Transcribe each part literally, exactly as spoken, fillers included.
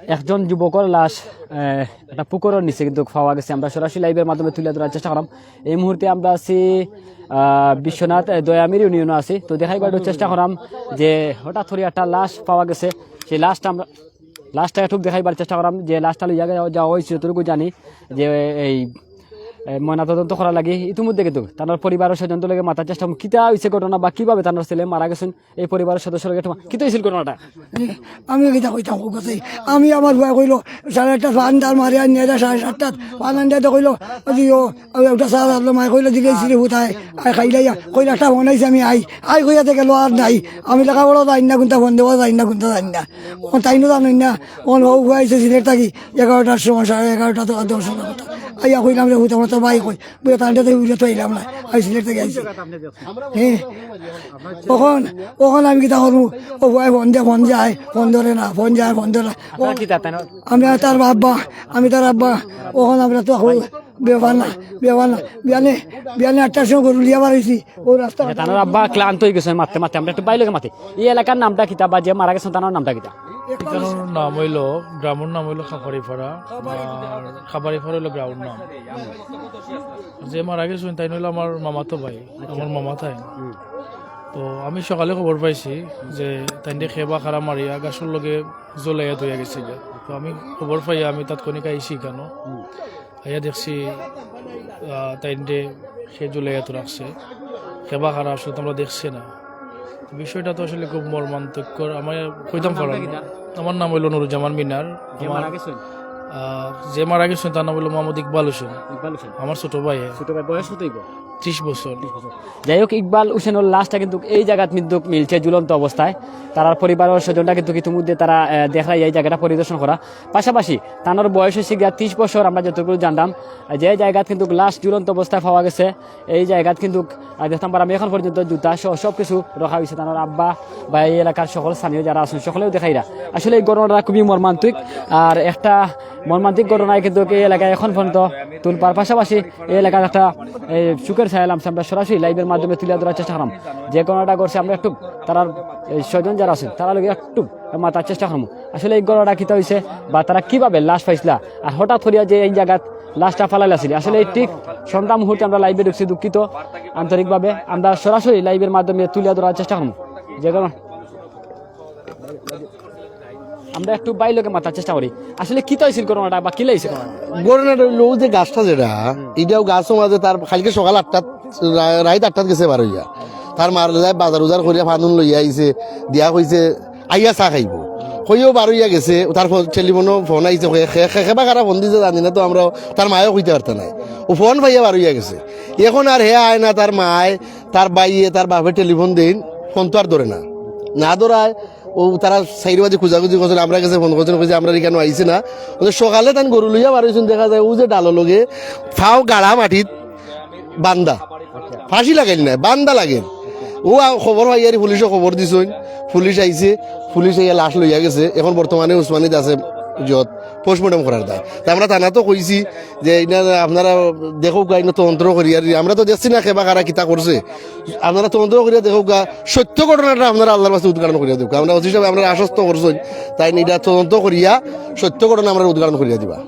একজন যুবকর লাশ, আহ, একটা পুকুরর নিচে কিন্তু পাওয়া গেছে। আমরা সরাসরি লাইভের মাধ্যমে তুলে ধরার চেষ্টা করাম। এই মুহূর্তে আমরা আছি, আহ, বিশ্বনাথ, আহ, দয়ামির ইউনিয়নে আছি। তো দেখাইবার একটু চেষ্টা করাম যে হঠাৎ করে একটা লাশ পাওয়া গেছে। সেই লাশটা আমরা, লাশটা একটু দেখাইবার চেষ্টা করাম যে লাশটা লইয়া গে-, যাওয়া হয়েছে, যতটুকু জানি যে এই, এ, ময়নাতদন্ত করা লাগে। ইতিমধ্যে কিন্তু তার পরিবারের স্বজনদের লগে মাতার চেষ্টা করলাম, কিতা হয়েছে ঘটনা বা কিভাবে তার ছেলে মারা গেছেন, এই পরিবারের সদস্য লগে একটু মা-, কিতা হয়েছিল ঘটনাটা? আমি কিতা কইতাম, কও গো চাই। আমি আমার ফুয়ায় কইলো, সাড়ে আটটাত পান দার মারি আনিয়া সাড়ে সাতটাত পান আনিয়া কইলো, আজি ও, ও একটা চা আনলো, মায়ে কইলো, দিকে ইসিরে ফুতায়, আয় খাইলাইয়া, কইলো, একটা ফোন আইছে, আমি আই, আই কইয়া তে গেলো আর নাই। আমি লেখাপড়া যাই না, কুনতা ফোন দেওয়া যাই না, কুনতা যাই না। ও তাইনও জানইন না, ও ফুয়া আইছে সিলেট থাকি, এগারোটার সময়, সাড়ে এগারোটা তো দশ এগারোটা। আইয়া কইলাম, রে ফুতা, আমার তো ভাই কই, বুঝে তার তো উড়ে তো আইলাম না, আমি সিলেট থাকি আইছি। হ্যাঁ, অখন, অখন আমি কিতা করমু? ও ভাই ফোন দে, ফোন যায়, ফোন ধরে না, ফোন যায়, ফোন ধরে না। আপনারা কিতা তাইন? আমি আর তার আব্বা, আমি তার আব্বা। অখন আমরা তো এখন ব্যাপার না, ব্যাপার না। বিয়ানে, বিয়ানে আটটার সময় গরু লিয়া বার হইছি, ও রাস্তা তানোর আব্বা ক্লান্ত হয়ে গেছে মারতে মারতে। আমরা একটু বাইরে মাতি। এই এলাকার নামটা কিতা বা যে মারা গেছেন তানোর নামটা কিতা? এটার নাম হইলো, গ্রামের নাম হইলো খাপারিপাড়া, আর খাপারিপাড়া হইলো গ্রামের নাম। যে মারা গেছেন তাইন হইলো আমার মামাতো ভাই, আমার মামা তাইন। তো আমি সকালে খবর পাইছি যে তাইনরে খেবা খারা মারিয়া গাছর লগে জ্বলাইয়া থইয়া গেছে গিয়া। তো আমি খবর পাইয়া আমি তাৎক্ষণিক আইছি কেন, আইয়া দেখছি, আহ, তাইনরে সে জ্বলাইয়া তো রাখছে, খেবা খারা আসলে তো আমরা দেখছি না। বিষয়টা তো আসলে খুব মর্মান্তিকর, আমি কইতাম পারলাম না। আমার নাম হইলো নুরুজ্জামান মিনার। যে আমার, মারা গেছেন? আহ, যে মারা গেছেন তার নাম হইলো মোহাম্মদ ইকবাল হোসেন। ইকবাল হোসেন। আমার ছোট ভাই। ছোট ভাই, বয়স কত হইব? ত্রিশ বছর। যাই হোক, ইকবাল হোসেনের লাশটা কিন্তু এই জায়গাত কিন্তু মিলছে ঝুলন্ত অবস্থায়। তারার পরিবারের স্বজনরা কিন্তু ইতিমধ্যে তারা, আহ, দেখরা এই জায়গাটা পরিদর্শন করা। পাশাপাশি তানোর বয়স হয়েছে গিয়া ত্রিশ বছর, আমরা যতটুকু জানলাম, যে জায়গাত কিন্তু লাশ ঝুলন্ত অবস্থায় পাওয়া গেছে। এই জায়গাত কিন্তু, আহ, দেখতাম পারলাম এখন পর্যন্ত জুতা সহ সব কিছু রাখা হয়েছে। তানোর আব্বা বা এই এলাকার সকল স্থানীয় যারা আছেন সকলেও দেখাইরা। আসলে এই ঘটনাটা খুবই মর্মান্তিক, আর একটা মর্মান্তিক ঘটনায় কিন্তু এই এলাকায় এখন পর্যন্ত তুলপার। পাশাপাশি এই এলাকার একটা, এই, সুখের ছায়া লামছে। আমরা সরাসরি লাইভের মাধ্যমে তুলে ধরার চেষ্টা করলাম যে ঘটনাটা ঘটছে। আমরা একটু তারার, এই, স্বজন যারা আছেন তারা লগে একটু মাতার চেষ্টা করবো আসলে এই ঘটনাটা কিতা হয়েছে বা তারা কিভাবে লাশ পাইছিলা, আর হঠাৎ করিয়া যে এই জায়গাত লাশটা ফালাইলা ছিল। আসলে এই ঠিক সন্ধ্যা মুহূর্তে আমরা লাইভে ঢুকছি, দুঃখিত আন্তরিকভাবে। আমরা সরাসরি লাইভের মাধ্যমে তুলে ধরার চেষ্টা করবো যে ঘটনা আমরা একটু বাইর লগে মাতার চেষ্টা করি। আসলে কিতা হয়েছিল ঘটনাটা বা কিলা হয়েছিল? ঘটনাটা হইলো যে গাছটা যেটা, এটাও গাছও মাঝে তার কালকে সকাল আটটাত, রা-, রাইত আটটাত গেছে বার হইয়া। তার মার যায় বাজার উজার করিয়া ফানুন লইয়া আইছে, দিয়া কইছে, "আইয়া চা খাইব।" কইও বার হইয়া গেছে, তার ফোন, টেলিফোনও ফোন আইছে, কয়ে, খে-, খে-, খেবা খারা ফোন দিছে জানি না, তো আমরা তার মায়েও কইতে পারতা নাই। ও ফোন পাইয়া বার হইয়া গেছে। এখন আর হে আয় না, তার মায়, তার বাইয়ে, তার বাপে টেলিফোন দেইন, ফোন তো আর ধরে না। না ধরায়, ও তারা চাইর বাজে খুঁজাখুঁজি করছেন, আমরা গেছে ফোন করছেন, কইছে, "আমরা এখানে আইছি না।" ওদের সকালে তান গরু লইয়া বার হইছেন, দেখা যায় ও যে ডালো লগে ফাও গাড়া মাটিত বান্দা, ফাঁসি লাগাইল না, বান্দা লাগেন। ও আ-, খবর পাইয়ারি পুলিশও খবর দিছইন, পুলিশ আইছে, পুলিশ আইয়া লাশ লইয়া গেছে। এখন বর্তমানে উসমানীত আছে যত পোস্টমর্টম করার দায়। তা আমরা থানা তো কইছি যে ইনা আপনারা দেখউক্কা, ইনো তদন্ত করিয়া, আমরা তো দেখছি না খেবা খারা কিতা করছে। আপনারা তদন্ত করিয়া দেখউক্কা, সত্য ঘটনাটা আপনারা আল্লাহর বাস্তে উদ্ঘাটন করিয়া দেউক্কা। আমরা ওসি সাহেব আমরা আশ্বস্ত করছইন, তাইন ইটা তদন্ত করিয়া সত্য ঘটনা আমরা উদ্ঘাটন করিয়া দিবা।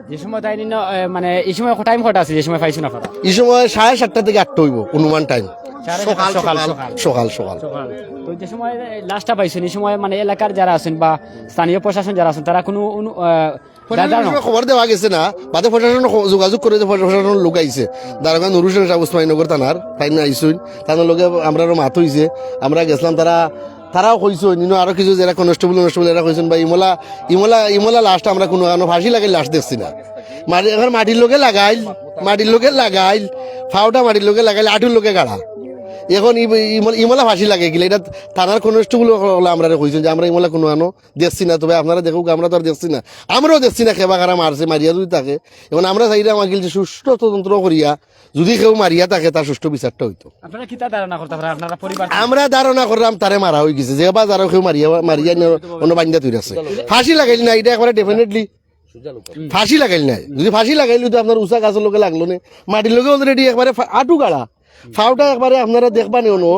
যে সময় তাই নিন, এ, মানে, এই সময় টাইম কটা আছে যে সময় পাইছো না আপনারা? এই সময় সাড়ে সাতটা থেকে আটটা হইব অনুমান টাইম। সাড়ে সাতটা, সকাল, সকাল, সকাল, সকাল। সকাল, সকাল। সকাল। তো যে সময় লাশটা পাইছেন, এই সময়, মানে, এলাকার যারা আছেন বা স্থানীয় প্রশাসন যারা আছেন, তারা কোনো অনু-, আহ, প্রশাসনের দাদা, সময় খবর দেওয়া গেছে না, বাদে প্রশাসন খ-, যোগাযোগ করে যে প্রশাসনের লোক আইছে, দারোগা নুর হোসেন সাহেব উসমানীনগর থানার, তাইন আইছইন, তান লগে আমরারও মাত হইছে, আমরা গেছিলাম, তারা, তারাও কইছইন, ইনো আরো কিছু যারা কনস্টেবল, কনস্টেবল এরা কইছইন, "ভাই, ইমলা, ইমলা, ইমলা লাশটা আমরা কোনো কারণে ফাঁসি লাগাইল লাশ দেখছি না।" মাটি, এখন মাটির লগে লাগাইল, মাটির লগে লাগাইল, ফাওটা মাটির লগে লাগাইল, আটুর লগে গাড়া। এখন ই-, ইমলা, ইমলা ফাঁসি লাগে কিলা, এটা থানার কনস্টেবল হলে আমরারে কইছইন যে, "আমরা ইমলা কোনো কারণে দেখছি না, তবে আপনারা দেখউক্কা, আমরা তো আর দেখছি না।" আমরাও দেখছি না, খেবা খারা মারছে, মারিয়া যদি থাকে। এখন আমরা চাইরাম আঙ্কেল যে সুষ্ঠু তদন্ত করিয়া যদি কেউ মারিয়া থাকে, তার সুষ্ঠু বিচারটা হইতো। আপনারা কিতা ধারণা করতা পারইন? আপনারা পরিবার আমরা ধারণা করলাম তারে মারা হয়ে গেছে, যে বা যারা কেউ মারিয়া, মারিয়া নিয়ে অন্য বান্দা তৈরি আছে। ফাঁসি লাগাইল না, এটা একবারে definitely ফাঁসি লাগাইল নাই। যদি ফাঁসি লাগাইল হইতো আপনার উষা গাছের লগে লাগলো নে, মাটির লগে already একবারে ফা-, আটু গাড়া। ফাওটা একবারে আপনারা দেখবা নি অনু,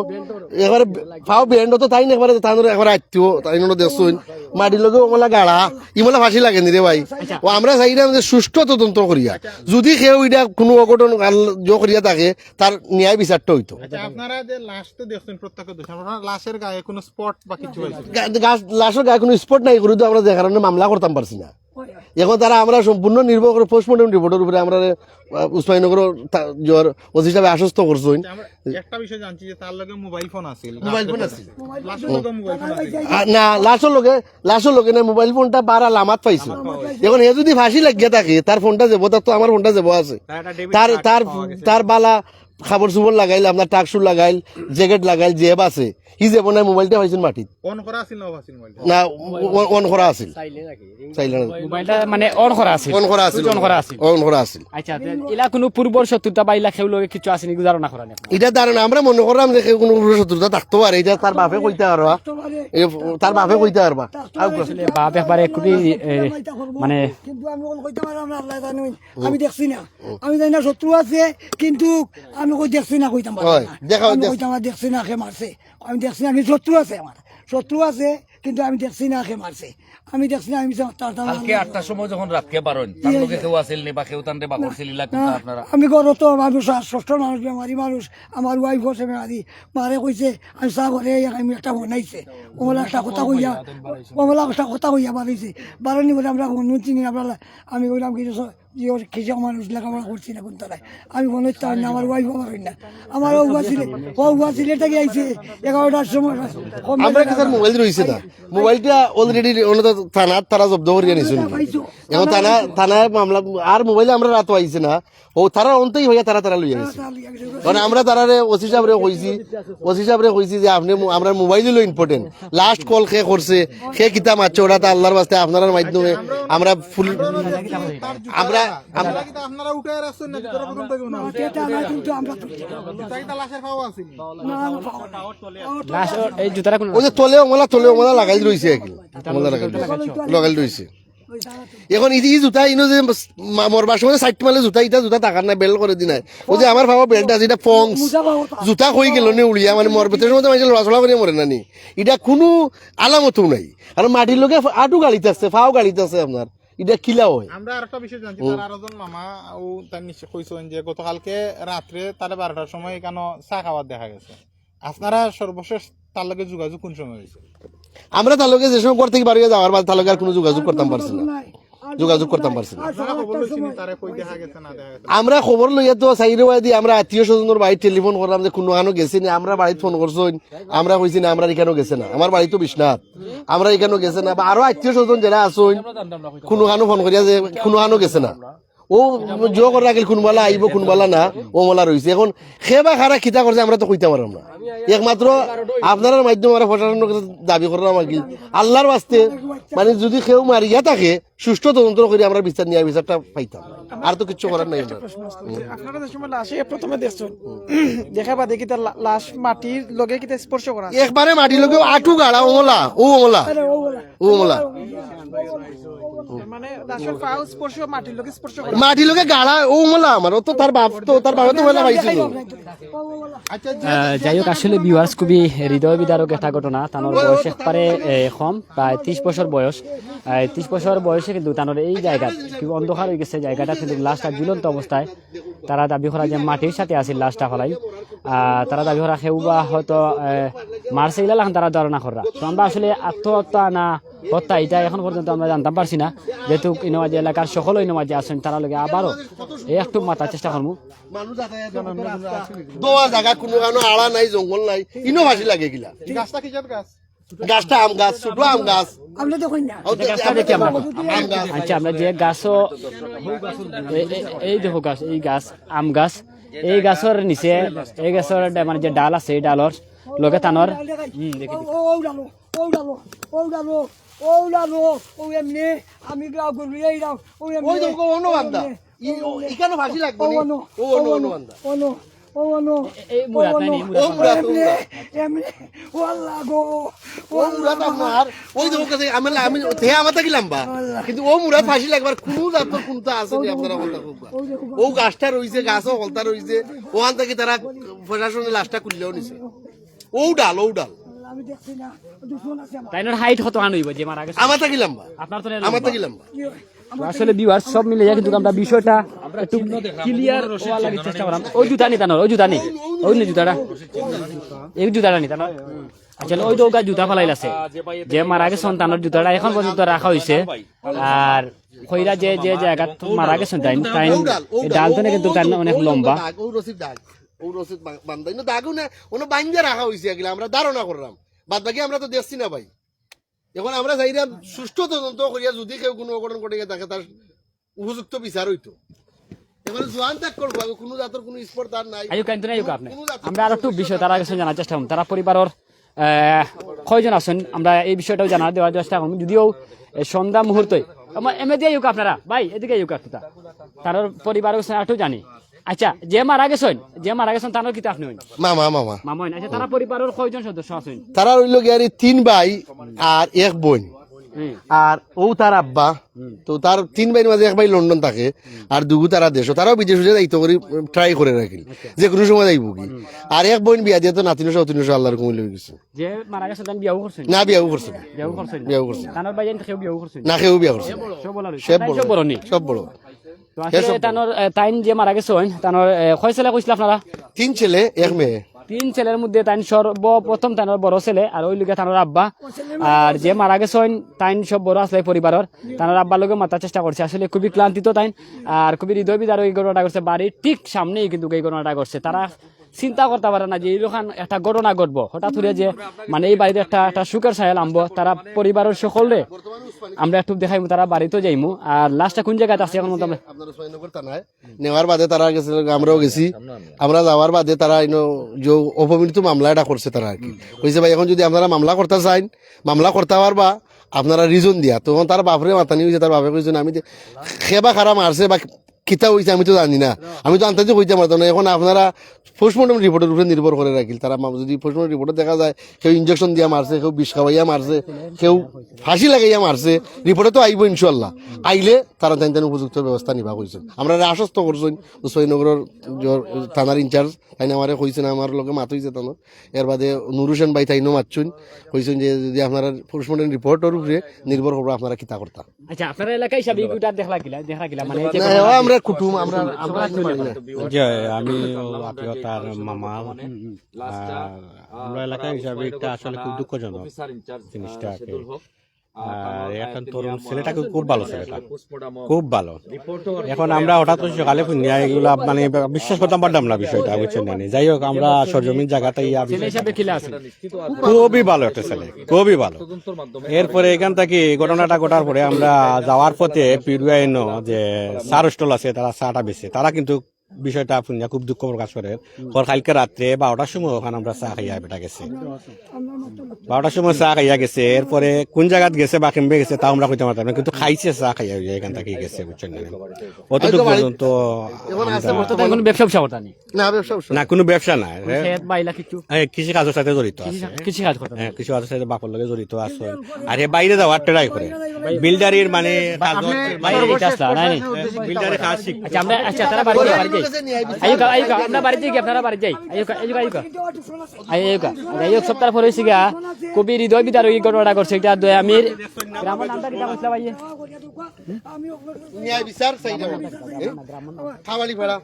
একবারে ফাও বেন্ড তো তাইন একবারে, তাইন একবারে আত্মীয়, তাইন অনু দেখছইন, মাটির লগে অমলা গাড়া, ইমলা ফাঁসি লাগে নি রে ভাই। ও আমরা চাইলাম যে সুষ্ঠু তদন্ত করিয়া, যদি কেউ ইটা কোনো অঘটন আল-, জো করিয়া থাকে, তার ন্যায় বিচারটা অইতো। আচ্ছা, আপনারা যে লাশ তো দেখছেন প্রত্যক্ষদর্শী, আপনারা লাশের গায়ে কোনো স্পট বা কিছু পাইছেন? গা-, গা-, লাশের গায়ে কোনো স্পট নাই, করে তো আমরা যে কারণে মামলা করতাম পারছি না। এখন তারা আমরা সম্পূর্ণ নির্ভর করে পোস্টমর্টম রিপোর্টের উপরে আমরা, আহ, উসমানীনগর থা-, জোর ওসি সাহেব আশ্বস্ত করছইন। আচ্ছা, আমরা একটা বিষয় জানছি যে তার লগে মোবাইল ফোন আছিল। মোবাইল ফোন আছিল। লাশের লগে মোবাইল ফোন আছিল। আ, না, লাশের লগে, লাশের লগে না, মোবাইল ফোনটা বার আলামত পাইছে। এখন হে যদি ফাঁসি লাগিয়া থাকে, তার ফোনটা যাবো, তার তো আমার ফোনটা যাবো আছে। তার একটা ডেবিট তার, কার্ড তার, পাওয়া গেছে। তার বালা কাপড় চোপড় লাগাইল, আপনার ট্রাকসুট লাগাইল, জ্যাকেট লাগাইল, জেব আছে, হি যাবো না, মোবাইলটা পাইছেন মাটিত। অন করা আছিল না অফ আছিল মোবাইলটা? না, অন, অন করা আছিল। চাইলে না। মোবাইলটা মানে অন করা আছিল? অন করা আছিল। সুইচ অন করা আছিল। অন করা আছিল। আচ্ছা, তে ইলা কোনো পূর্বর শত্রুতা বা ইলা কেউ লগে কিছু আছে নি, ধারণা করা নি? ইটা ধারণা, আমরা মনে করলাম যে কেউ কোনো পূর্বর শত্রুতা থাকতে পারে, ইটা তার বাপে কইতা পারবা। এ, তার বাপে কইতা পারবা। আর কো- আসলে বাপ একবারে খুবই, এ, মানে কিন্তু আমি অখন কইতাম পারলাম না, আল্লায় জানইন। আমি দেখছি না। আমি জানি না শত্রু আছে, কিন্তু আমি কই দেখছি না কইতাম পারলাম হয়, না। দেখা আমি দেখছি। কইতাম পারলাম দেখছি না, কে মারছে। আমি দেখছি না, আমি শত্রু আছে আমার। শত্রু আছে, কিন্তু আমি দেখছি না কে মারছে। আমি দেখছি না, আমি যে হত্যা, হত্যা কালকে আটটার সময় যখন রাতকে বারইন, তার লগে কেউ আছিল নি বা কেউ তানরে বাগড়ছিল, ইলা না, কোনটা আপনারা? আমি ঘরো তো মানুষ, আর ষষ্ঠ মানুষ, বেমারি মানুষ, আমার ওয়াইফ আছে বেমারি, মারে কইছে, আমি চা করে, আমি একটা ফোন আইছে, ওমলা একটা কথা কইয়া, ওমলা একটা কথা কইয়া বাড়াইছে, বাড়ানি বলে আমরা ফোন চিনি, আমরা, আমি কইলাম, কিছু স-, ইয়ে, কৃষক মানুষ, লেখাপড়া করছি না কোন তারায়, আমি ফোন করতাম না, আমার ওয়াইফ আমার না, আমার ওয়া সিলেট, ওয়া সিলেট থেকে আইছে এগারোটার সময়। আমরা কি তার মোবাইল রইছে না? মোবাইলটা already অন্য তো থানাত তারা জব্দ করিয়া নিছইন। এখন থানা, থানায় মামলা, আর মোবাইল আমরা রাত আইছে না। ও তারা অন্তই হইয়া তারা, তারা লইয়া গেছে। কারণ আমরা তারারে ওসি সাহেবরে কইছি, ওসি সাহেবরে কইছি যে আপনি মো-, আমরা মোবাইল হইলো important। লাস্ট কল কে করছে, কে কিতা মারছে, ওটা তো আল্লাহর ওয়াস্তে আপনারার মাধ্যমে আমরা ফুল, আমরা, আমরা আপনারা কিতা আপনারা উঠায় রাখছেন না, ভিতরে প্রথম থেকে মনে হয়? এটা না, কিন্তু আমরা তুলছি। তাই তো লাশের পাওয়া আছে নি? না, না, পাওয়া নাই। লাশ, ও, এই জুতাটা কোন? ওই যে তলে ওমলা, তলে ওমলা লাগাইল রইছে আর কি। ওমলা লাগাইল রইছে। লাগাইল রইছে। এখন এই যে এই জুতা ইনো যে মা-, মরবার সময় সাইড মালে জুতা, ইটা জুতা টাকার না, বেল্ট করে দি নাই। ও যে আমার বাবা বেল্ট আছে, ইটা ফংস। জুতা কই গেল নে উড়িয়া, মানে মরবার সময় তো মানুষের লড়াচড়া করিয়া মরে না নি। ইটা কোনো আলামতও নাই। আর মাটির লগে আটু গাড়িত আছে, ফাও গাড়িত আছে আপনার। ইটা কিলা হয়? আমরা আরেকটা বিষয় জানছি, তার আরো জন মামা, ও তার নিশ্চয় কইছেন যে গতকালকে রাত্রে তারা বারোটার সময় এখানো চা খাওয়ার দেখা গেছে। আপনারা সর্বশেষ তার লগে যোগাযোগ কোন সময় হয়েছে? আমরা তার লগে যে সময় ঘর থেকে বাড়িয়ে যাওয়ার বাদ তার লগে আর কোনো যোগাযোগ করতাম পারছি না, যোগাযোগ করতাম পারছি না। আপনারা খবর লইছেন নি তারে কই দেখা গেছে না দেখা গেছে? আমরা খবর লইয়া তো সাইরে ওয়াদি আমরা আত্মীয় স্বজনের বাড়ি টেলিফোন করলাম যে কোনো আনো গেছে নি, আমরা বাড়িত ফোন করছইন, আমরা কইছি না, আমরা এখানো গেছে না, আমার বাড়ি তো বিশ্বনাথ, আমরা এখানো গেছে না, বা আরো আত্মীয় স্বজন যারা আছইন কোনো আনো ফোন করিয়া যে কোনো আনো গেছে না। ও জো করে রাখিল, কোনবালা আইব, কোনবালা না, ও মলা রইছে। এখন কে বা কারা কিতা করছে, আমরা তো কইতাম পারলাম না। একমাত্র আপনারার মাধ্যমে আমরা প্রশাসনের কাছে দাবি করলাম আর কি, আল্লাহর ওয়াস্তে, মানে, যদি কেউ মারিয়া থাকে, সুষ্ঠু তদন্ত করি আমরা বিচার নিয়ে বিচারটা পাইতাম, আর তো কিচ্ছু করার নাই আমরা। আপনারা যে সময় লাশে প্রথমে দেখছেন, দেখা বাদে কিতা লা-, লাশ মাটির লগে কিতা স্পর্শ করা? একবারে মাটির লগে আটু গাড়া, ওমলা, ও ওমলা। ও ওমলা। মানে লাশের পাও স্পর্শ, মাটির লগে স্পর্শ করা। মাটির লগে গাড়া, ও ওমলা আমার, ও তো তার বাপ তো, তার বাপে তো ওমলা পাইছিল। আহ, যাই হোক, আসলে ভিউয়ার্স, খুবই হৃদয় বিদারক একটা ঘটনা। তানোর বয়স একবারে, এ, কম, প্রায় ত্রিশ বছর বয়স। আহ, ত্রিশ বছর বয়সে কিন্তু তানোর এই জায়গা খুব অন্ধকার হয়ে গেছে, জায়গাটা কিন্তু লাশটা ঝুলন্ত অবস্থায়। তারা দাবি করা যে মাটির সাথে আছে লাশটা ফালাই। আহ, তারা দাবি করা কেউ বা হয়তো, আহ, মারছে ইলা লাখান তারা ধারণা করা। তো আমরা আসলে আত্মহত্যা না হত্যা, এটা এখন পর্যন্ত আমরা জানতাম পারছি না, যেহেতু ইনো মাঝে এলাকার সকল ইনো মাঝে আছেন, তারা লগে আবারও এই একটু মাতার চেষ্টা করবো। মানুষ যাতায়াত করতে রাস্তা। দোয়া জায়গা, কোনো কানো আড়া নাই, জঙ্গল নাই, ইনো ফাঁসি লাগে কিলা? গাছটা কিসের গাছ? গাছটা আম গাছ, ছোট আম গাছ। আমরা দেখুন না। ও, গাছটা দেখি আমরা। আম গাছ। আচ্ছা, আমরা যে গাছও, এ-, এ-, এই দেখো গাছ, এই গাছ, আম গাছ, এই গাছর নিচে, এই গাছর ডা-, মানে যে ডাল আছে, এই ডালর লগে তানোর, হুম, দেখি, দেখি। ও, ও, ও ডালো, ও ডালো, ও ডালো, ও ডালো, ও এমনি, আমি গাও গরু, এই ডাল, ও এমনি। ওই দেখো, অন্য বান্দা। ই-, ও, ইখানো ফাঁসি লাগবে নি? ও, অন্য, ও, অন্য, ও, অন্য অন্য, বান্দা। অন্য। ও বলো, এই মুরাদ নাই, এই মুরাদ। ও মুরাদ, ও মুরাদ। এমনি, ও আল্লাহ গো, ও মুরাদ আপনার, ওই দেখো কাছে, আমি, আমি, হে আমার থাকি লম্বা। কিন্তু ও মুরাদ ফাঁসি লাগবার কোনো জাতর কোনটা আছে নি আপনারা বলতে খুব। ও গাছটা রইছে, গাছও হলতা রইছে, ওখান থাকি তারা প্রশাসনের লাশটা খুললেও নিছে। ও ডাল, ও ডাল। আমি দেখছি না, দুশমন আছে আমার। তাইনর height কত খান অইবো যে মারা গেছে? আমার থাকি লম্বা। আপনার তো আমার থাকি লম্বা। তো আসলে viewers সব মিলে কিন্তু আমরা বিষয়টা একটু clear অওয়ার লাগি চেষ্টা করলাম। ওই জুতা নি তানর, ওই জুতা নি, ওই নি জুতাটা, এই জুতাটা নি তানর। আচ্ছা, ওই তো ওগা জুতা ফালাইল আছে, যে মারা গেছে সন্তানর জুতাটা এখন পর্যন্ত রাখা হইছে। আর কইরা যে, যে জায়গা মারা গেছেন তাইন, তাইন এই ডাল তো না কিন্তু তাইন অনেক লম্বা। ও রশিদ বান্ধা, ইনো দাগও না, ওনো বান্ধে রাখা হইছে এগুলা আমরা ধারণা করলাম, বাদ বাকি আমরা তো দেখছি না ভাই। এখন আমরা চাইরাম সুষ্ঠু তদন্ত করিয়া যদি কেউ কোনো অঘটন ঘটে গিয়ে থাকে, তার উপযুক্ত বিচার হইতো। এবারে জোয়ান ত্যাগ করবো, আমি কোনো জাতর কোনো স্পর্ধা আর নাই। আইউক, আইন তো নাই, আইউক আপনি। কোনো জাতর আমরা আরো একটু বিষয় তারা কাছে জানার চেষ্টা করুন, তারা পরিবারর, আহ, কয়জন আছেন, আমরা এই বিষয়টাও জানা দেওয়ার চেষ্টা করুন। যদিও এই সন্ধ্যা মুহূর্তে, আমার এমএ দিয়ে আইউক আপনারা, ভাই, এদিকে আইউক একটু তা। তার পরিবারর কাছে একটু জানি। আচ্ছা, যে মারা গেছেন, যে মারা গেছেন, তার কিতা আপনি হইন? মামা, মামা। মামা হইন। আচ্ছা, তারা পরিবারর কয়জন সদস্য আছেন? তারা হইল গিয়া আর তিন ভাই আর এক বোন। হুম। আর ও তার আব্বা, হুম। তো তার তিন ভাইর মাঝে এক ভাই লন্ডন থাকে, হুম। আর দুগু তারা দেশো, তারাও বিদেশ উঠে যাইতো করি, ট্রাই করে রাখিল, আচ্ছা। যে কোনো সময় যাইব কি। হুম। আর এক বোন বিয়া দিয়ে তো নাতিনো সহ তিনো সহ আল্লাহর কমিল হয়ে গেছে। যে মারা গেছে, তান বিয়াও করছেন? না, বিয়াও করছে না। বিয়াও করছেন? বিয়াও করছে না। তানোর ভাই জানতে কেউ বিয়াও করছেন? না, কেউ বিয়া করছে না। সব বলা রয়েছে। সে তাই বড়। সব বড় নি? সব বড়। তো আসলে সব বড়। তানোর, এ, তাইন যে মারা গেছে হইন, তানোর, এ, কয় ছেলে কইছিল আপনারা? তিন ছেলে, এক মেয়ে। তিন ছেলের মধ্যে তাইন সর্বপ্রথম তানোর বড় ছেলে, আর ওই লগে তানোর আব্বা। আর যে মারা গেছে হইন, তাইন সব বড় আসলে পরিবারর। তানোর আব্বার লগে মাতার চেষ্টা করছে। আসলে খুবই ক্লান্তিত তাইন, আর খুবই হৃদয় বিদারক এই ঘটনাটা ঘটছে। বাড়ির ঠিক সামনেই কিন্তু এই ঘটনাটা ঘটছে। তারা চিন্তা করতে পারে না যে এইরকম একটা ঘটনা ঘটবো। হঠাৎ করে যে, মানে, এই বাড়িতে একটা, একটা শোকের ছায়া নামবো। তারা পরিবারর সকলরে আমরা একটু দেখাইমু, তারা বাড়িতে যাইমু। আর লাশটা কোন জায়গাতে আছে এখন মতো আমরা আপনারা ছয় নম্বর থানায় নেওয়ার বাদে তারা গেছে, আমরাও গেছি। আমরা যাওয়ার বাদে তারা ইনো যে অপমৃত্যু মামলা এটা করছে তারা আর কি। কইছে, "ভাই, এখন যদি আপনারা মামলা করতে চাইন, মামলা করতে পারবা, আপনারা রিজন দিয়া।" তখন তার বাপরে মাতানি হইছে, তার বাপে কইছেন, "আমি যে খেবা খারাপ মারছে বা কিতা হইছে আমি তো জানি না, আমি তো আন্তাজে কইতে পারতাম না। এখন আপনারা পোস্টমর্টম রিপোর্টের উপরে নির্ভর করে রাখিল। তারা মা-, যদি পোস্টমর্টম রিপোর্টে দেখা যায় কেউ ইঞ্জেকশন দিয়া মারছে, কেউ বিষ খাওয়াইয়া মারছে, কেউ ফাঁসি লাগাইয়া মারছে, রিপোর্টে তো আইবো ইনশাল্লাহ। আইলে তারা তাইন তাইন উপযুক্ত ব্যবস্থা নিবা কইছেন। আমরা আশ্বস্ত করছেন উসমানীনগরের যে থানার ইনচার্জ, তাইন আমারে কইছেন, আমার লগে মাত হইছে তানোর। এর বাদে নুর হোসেন ভাই তাইনও মাতছইন, কইছেন যে যদি আপনারা পোস্টমর্টম রিপোর্টের উপরে নির্ভর করবো আপনারা কিতা করতা। আচ্ছা, আপনার এলাকা হিসাবে ইগুটা দেখলা কিলা, দেখলা কিলা, মানে, এই যে না, ঘটনা ও আমরা কুটুম, আমরা, আমরা আত্মীয় মানে না। যে আমি ও আত্মীয় তার মামা, হুম, হুম। আর আমরা এলাকা হিসাবে একটা আসলে খুব দুঃখজনক জিনিসটা আর কি। আর এখন তরুণ ছেলেটাকে খুব ভালো ছেলেটা, খুব ভালো। এখন আমরা হঠাৎ করে সকালে শুনিয়া এগুলা মানে বিশ্বাস করতাম পারতাম না বিষয়টা, বুঝছেন না নি? যাই হোক, আমরা সরজমিন জায়গাতে ইয়া ছেলে হিসাবে কিলা আছে? খুবই ভালো একটা ছেলে, খুবই ভালো। এরপরে এখান থেকে এই ঘটনাটা ঘটার পরে আমরা যাওয়ার পথে পিরুয়া এনো যে চা স্টল আছে, তারা চাটা বেচে, তারা কিন্তু বিষয়টা শুনিয়া খুব দুঃখ প্রকাশ করে। কর কালকে রাত্রে বারোটার সময় ওখানে আমরা চা খাইয়া বেটা গেছে, বারোটার সময় চা খাইয়া গেছে। এরপরে কোন জায়গাত গেছে বা কেমবে গেছে তাও আমরা কইতে পারতাম না, কিন্তু খাইছে, চা খাইয়া হইয়া এখান থেকে গেছে, বুঝছেন না? অতটুকু পর্যন্ত। অর্থাৎ এখন ব্যবসা ব্যবসা করতা নি? না, ব্যবসা ব্যবসা না, কোনো ব্যবসা নাই। কৃষি কাজের সাথে জড়িত আছে। কৃষি কাজ করতা নি? হ্যাঁ, কৃষি কাজের সাথে বাপর লগে জড়িত আছে। আর এ বাইরে যাওয়ার ট্রাই করে। বিল্ডারির মানে কাজ, বাইরে কাজ না, নাই, নাই। বিল্ডারি কাজ শিখ। আচ্ছা, আমরা, আচ্ছা, তারা বাড়ি যাই, বাড়ি যাই। আইউক্কা, আইউক্কা, আমরা বাড়ি যাই কি, আপনারা বাড়ি যাই। আইউক্কা, আইউক্কা, আইউক্কা। আইউক্কা। আচ্ছা, এই সপ্তাহ পরে হইছে গিয়া খুবই হৃদয় বিদারক এই ঘটনাটা ঘটছে। এটা দয়ামির গ্রামের নামটা কিতা কইছিলা ভাই? ন্যায় বিচার চাই আমরা। খাবাড়িপাড়া।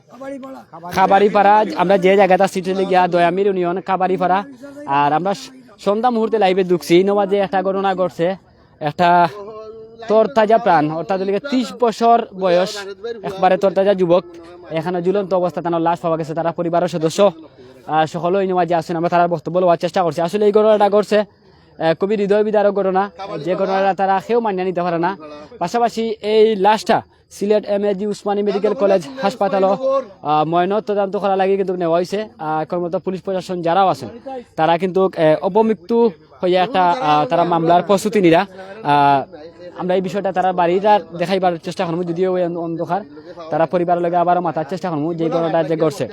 খাবাড়িপাড়া, আমরা যে জায়গাটা সিটি গিয়া দয়ামির ইউনিয়ন খাবাড়িপাড়া। আর আমরা স-, সন্ধ্যা মুহূর্তে লাইভে ঢুকছি, নওয়াজে একটা ঘটনা ঘটছে। একটা তরতাজা প্রাণ, অর্থাৎ হইল গিয়া ত্রিশ বছর বয়স, একবারে তরতাজা যুবক, এখানে ঝুলন্ত অবস্থা তার লাশ পাওয়া গেছে। তারা পরিবারের সদস্য, আহ, সকলেই নওয়াজে আছেন, আমরা তারার বক্তব্য লওয়ার চেষ্টা করছি। আসলে এই ঘটনাটা ঘটছে আহ, খুবই হৃদয় বিদারক ঘটনা, যে ঘটনাটা তারা কেউ মানিয়া নিতে পারে না। পাশাপাশি এই লাশটা সিলেট এমএজি উসমানী মেডিকেল কলেজ হাসপাতালো, আহ, ময়না তদন্ত করার লাগি কিন্তু নেওয়া হইছে। আহ, কর্মরত পুলিশ প্রশাসন যারাও আছেন, তারা কিন্তু, আহ, অপমৃত্যু হইয়া একটা, আহ, তারা মামলার প্রস্তুতি নিরা। আহ, আমরা এই বিষয়টা তারা বাড়িটা দেখাইবার চেষ্টা করবো, যদিও ওই অন্ধ-, অন্ধকার, তারা পরিবারের লগে আবারও মাতার চেষ্টা করবো যে ঘটনাটা যে ঘটছে।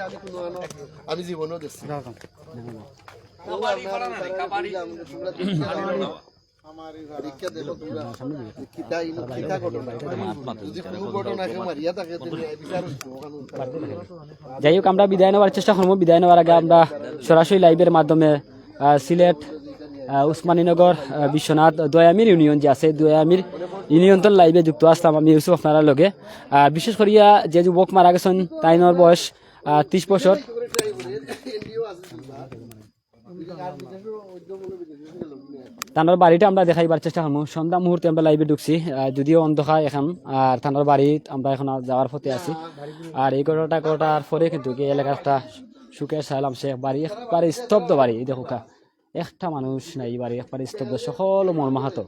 আমি জীবনেও দেখছি। যাই হোক, আমরা বিদায় নেওয়ার চেষ্টা করবো। বিদায় নেওয়ার আগে আমরা সরাসরি লাইভের মাধ্যমে আহ, সিলেট, আহ, উসমানীনগর, আহ, বিশ্বনাথ দয়ামির ইউনিয়ন যে আছে, দয়ামির ইউনিয়ন তো লাইভে যুক্ত আসলাম আমি ইউসুফ আপনারার লগে। আহ, বিশেষ করিয়া যে যুবক মারা গেছেন, তাইনর বয়স আহ, ত্রিশ বছর। তানোর বাড়িটা আমরা দেখাইবার চেষ্টা করবো। সন্ধ্যা মুহূর্তে আমরা লাইভে ঢুকছি, আহ, যদিও অন্ধকার এখন, আর তানোর বাড়ি আমরা এখন যাওয়ার পথে আছি। আর এই ঘটনাটা ঘটার পরে কিন্তু এই এলাকার একটা সুখের সালাম শেখ বাড়ি, একবারে স্তব্ধ বাড়ি। এই দেখো কা, একটা মানুষ নাই বাড়ি, একবারে স্তব্ধ, সকল মর্মাহত।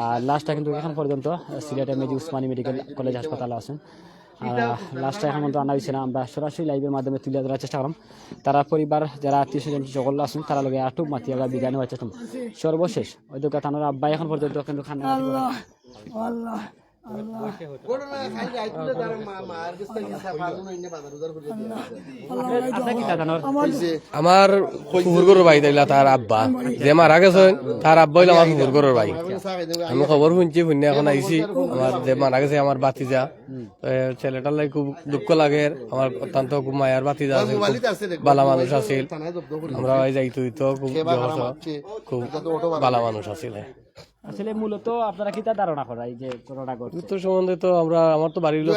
আর লাশটা কিন্তু এখন পর্যন্ত সিলেট এমএজি উসমানী মেডিকেল কলেজ হাসপাতালে আছেন। আর লাশটা এখন পর্যন্ত আনা হয়েছে না, আমরা সরাসরি লাইভের মাধ্যমে তুলে ধরার চেষ্টা করলাম। তারা পরিবার যারা আত্মীয় স্বজন সকল আছেন তারা লগে আটুক মাতি আমরা বিদায় নেওয়ার চেষ্টা করলাম। সর্বশেষ ওই দোকান থানার আব্বা এখন পর্যন্ত কিন্তু খান্না আমার ফুফুর ঘরর ভাই তাইলা তার আব্বা, যে মারা গেছে তার আব্বা হইল আমার ফুফুর ঘরর ভাই। আমি খবর শুনছি, শুনে এখন আইছি। আমার যে মারা গেছে আমার ভাতিজা, ছেলেটার লাগি খুব দুঃখ লাগে। আমার অত্যন্ত খুব মায়ার ভাতিজা আছে, ভালা মানুষ আছিল। আমরা ওই যাইতো হইতো খুব, খুব ভালা মানুষ আছিল। আসলে মূলত আপনারা কিতা ধারণা করা এই যে ঘটনা ঘটছে? তো সম্বন্ধে তো আমরা, আমার তো বাড়ি হইলো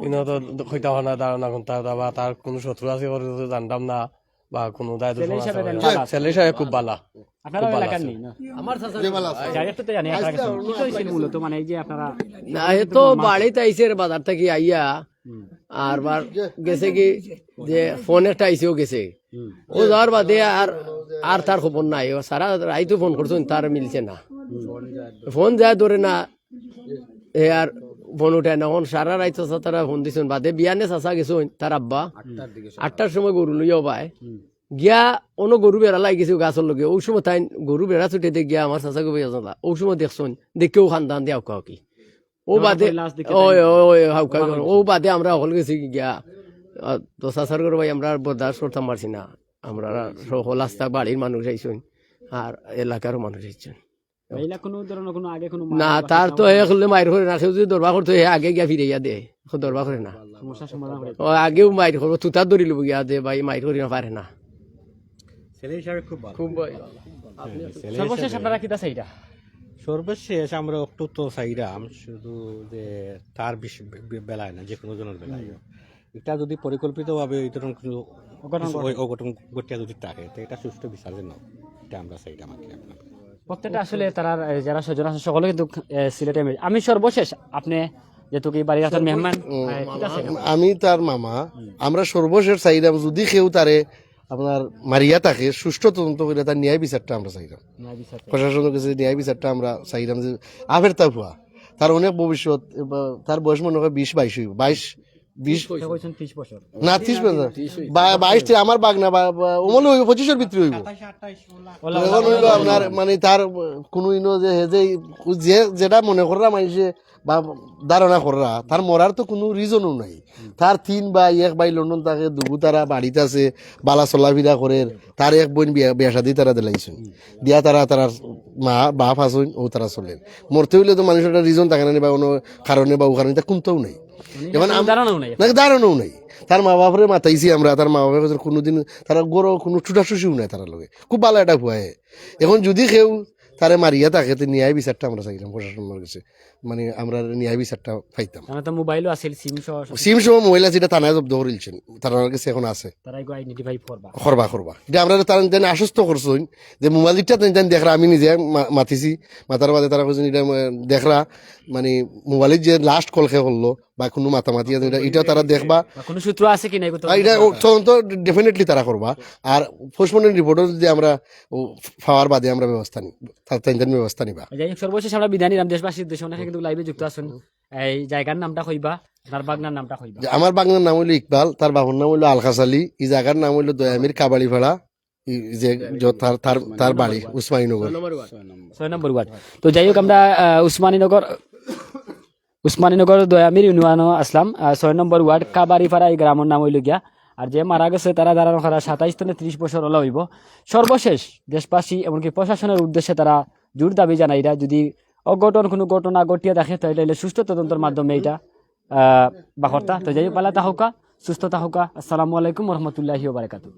ইনো তো কইতা হয় না ধারণা কোনটা, বা তার কোনো শত্রু আছে করে তো জানতাম না, বা কোনো দায় দুশমন আছে। ছেলে হিসাবে খুব ভালা। আপনারা এলাকার নেই না? আমার চাচা। আচ্ছা, একটু তো জানি আপনারা কাছে। কি হইছে মূলত, মানে এই যে আপনারা না, এ তো বাড়িত আইছে রে বাজার থাকি আইয়া, আর বার গেছে কি যে ফোন একটা আইছে, ও গেছে। ও যাওয়ার বাদে আর, আর তার খবর নাই। ও সারা রাইতো ফোন করছইন, তার মিলছে না। ফোন যায় ধরে না, এ আর ফোন উঠায় না। এখন সারা রাইত চাচা তারা ফোন দিছইন, বাদে বিয়ানে চাচা গেছইন, তার আব্বা আটটার সময় গরু লইয়া বায় গিয়া অনো গরু বেড়া লাগি গেছে গাছর লগে। ওই সময় তাই গরু বেড়া ছুটে দিয়ে গিয়া আমার চাচা গো ভাই, ওই সময় দেখছইন, দেখে ও খান্দান দিয়ে হাউকা হাউকি। ও বাদে ওই, ওই, ওই, হাউকা করে। ও বাদে আমরা হকল গেছি গিয়া। আহ, তো চাচার ঘরর ভাই আমরা বরদাস্ত করতাম পারছি না। আমরা সকল আস্তা বাড়ির মানুষ আইছইন, আর এলাকারও মানুষ আইছইন। এইলা কোনো ধরনের কোনো আগে কোনো না, মার তার তো হে করলে মাইর করে না, কেউ যদি দরবার করতো, হে আগে গিয়া ফিরাইয়া দে, এখন দরবার করে না। সমস্যা সমাধান করে। ও আগেও মাইর করবো, তুতার ধরি লব গিয়া দে ভাই, মাইর করি না পারে না। ছেলে হিসাবে খুব ভালো। খুব ভালো। সর্বশেষ আপনারা কিতা চাইরা? সর্বশেষ আমরা একটু তো চাইরাম শুধু যে তার বিষ-, বে-, বেলায় না, যে কোনো জনের বেলায়। এটা যদি পরিকল্পিতভাবে এই ধরনের কিছু অঘটন কিছু ঘটে। অঘটন ঘটিয়া যদি থাকে, তো এটা সুষ্ঠু বিচার যেন, এটা আমরা চাইরাম আর কি আপনার। প্রত্যেকটা আসলে তারা, এ, যারা স্বজন আছে সকলে কিন্তু, এ, সিলেটে মে-, আমি সর্বশেষ আপনি যেহেতু কি বাড়ির আপনার মেহমান, এ, ঠিক আছে? আমি তার মামা, আমরা সর্বশেষ চাইরাম যদি কেউ তারে আপনার মারিয়া থাকে, সুষ্ঠু তদন্ত করে তার ন্যায় বিচারটা আমরা চাইরাম। ন্যায় বিচার চাই। প্রশাসনের কাছে ন্যায় বিচারটা আমরা চাইরাম যে আফের তা হুয়া, তার অনেক ভবিষ্যৎ, এবার তার বয়স মনে হয় বিশ বাইশ হইব, বাইশ বিশ। ত্রিশ বছর। না, ত্রিশ বছর। বা-, বাইশ তে আমার বাগনা বা, বা, অমলে হইব, পঁচিশের ভিতরে হইব। এখন হইল আপনার, মানে, তার কোনো ইনো যে, হে যে, যে, যেটা মনে কররা মানুষে বা ধারণা কররা, তার মরার তো কোনো রিজনও নাই। তার তিন ভাই, এক ভাই লন্ডন থাকে, দুগু তারা বাড়িত আছে, বালা চলাফিরা করে, তার এক বোন বিয়া, বিয়া শাদি তারা দিলাইছইন। দিয়া তারা, তারা মা, বাপ আছইন, ও তারা চলেন। মরতে হইলে তো মানুষের একটা রিজন থাকে না, বা কোনো কারণে বা ও কারণে, এটা কোনটাও নাই। এখন আম-, ধারণাও নাই। না, ধারণাও নাই। তার মা বাপরে মাতাইছি আমরা, তার মা বাপে কোনোদিন তারা গরো কোনো ছুটাছুটিও নাই তারা লগে। খুব ভালো একটা হুয়ায়। এখন যদি কেউ তারে মারিয়া থাকে, তো ন্যায় বিচারটা আমরা চাইলাম প্রশাসনের কাছে, মানে, আমরা ন্যায় বিচারটা পাইতাম। তারা তো মোবাইলও আছিল, সিম সহ। সিম সহ মোবাইল আছে, এটা থানায় জব্দ করিলছেন, তারা আমার কাছে এখন আছে। তারা এগো আইডেন্টিফাই করবা। করবা, করবা। এটা আমরা তারা যেন আশ্বস্ত করছইন যে মোবাইলটা তাই যেন দেখরা, আমি নিজে মা-, মাতিছি, মাতার বাদে তারা কইছেন এটা, আহ, দেখরা, মানে, মোবাইলের যে লাস্ট কল খে করলো বা কোনো মাতামাতি আছে, এটা, এটা তারা দেখবা। বা কোনো সূত্র আছে কি না, এগো তো আর এটা ও তদন্ত ডেফিনেটলি তারা করবা। আর পোস্টমর্টম রিপোর্টও যদি আমরা ও পাওয়ার বাদে আমরা ব্যবস্থা নিই, তার তাই যেন ব্যবস্থা নিবা। যাই হোক, সর্বশেষ আমরা বিদায় নিলাম। দেশবাসীর উদ্দেশ্যে অনেকে কিন্তু লাইভে যুক্ত আছেন। এই জায়গার নামটা কইবা, তার বাগনার নামটা কইবা। যে আমার বাগনার নাম হইলো ইকবাল, তার বাবার নাম হইলো আলখাস আলী, এই জায়গার নাম হইলো দয়ামির কাবাড়িপাড়া, এই যে য-, তার, তার, তার বাড়ি উসমানীনগর। ছয় নম্বর ওয়ার্ড। তো যাই হোক, আমরা, আহ, উসমানীনগর, উসমানীনগর দয়ামির ইউনিয়নও আসলাম, আহ, ছয় নম্বর ওয়ার্ড কাবাড়িপাড়া, এই গ্রামের নাম হইলো গিয়া। আর যে মারা গেছে তারা ধারণা করা সাতাইশ তনে ত্রিশ বছর অলা অইবো। সর্বশেষ দেশবাসী এমনকি প্রশাসনের উদ্দেশ্যে তারা জোর দাবি জানাইরা, যদি অঘটন কোনো ঘটনা ঘটিয়া থাকে তাইলে সুষ্ঠু তদন্তর মাধ্যমে ইটা আহ, বাখরতা। তো যাই হোক, ভালা থাকউক্কা, সুস্থ থাকউক্কা। আসসালামু আলাইকুম ওয়া রাহমাতুল্লাহি ওয়া বারাকাতুহু।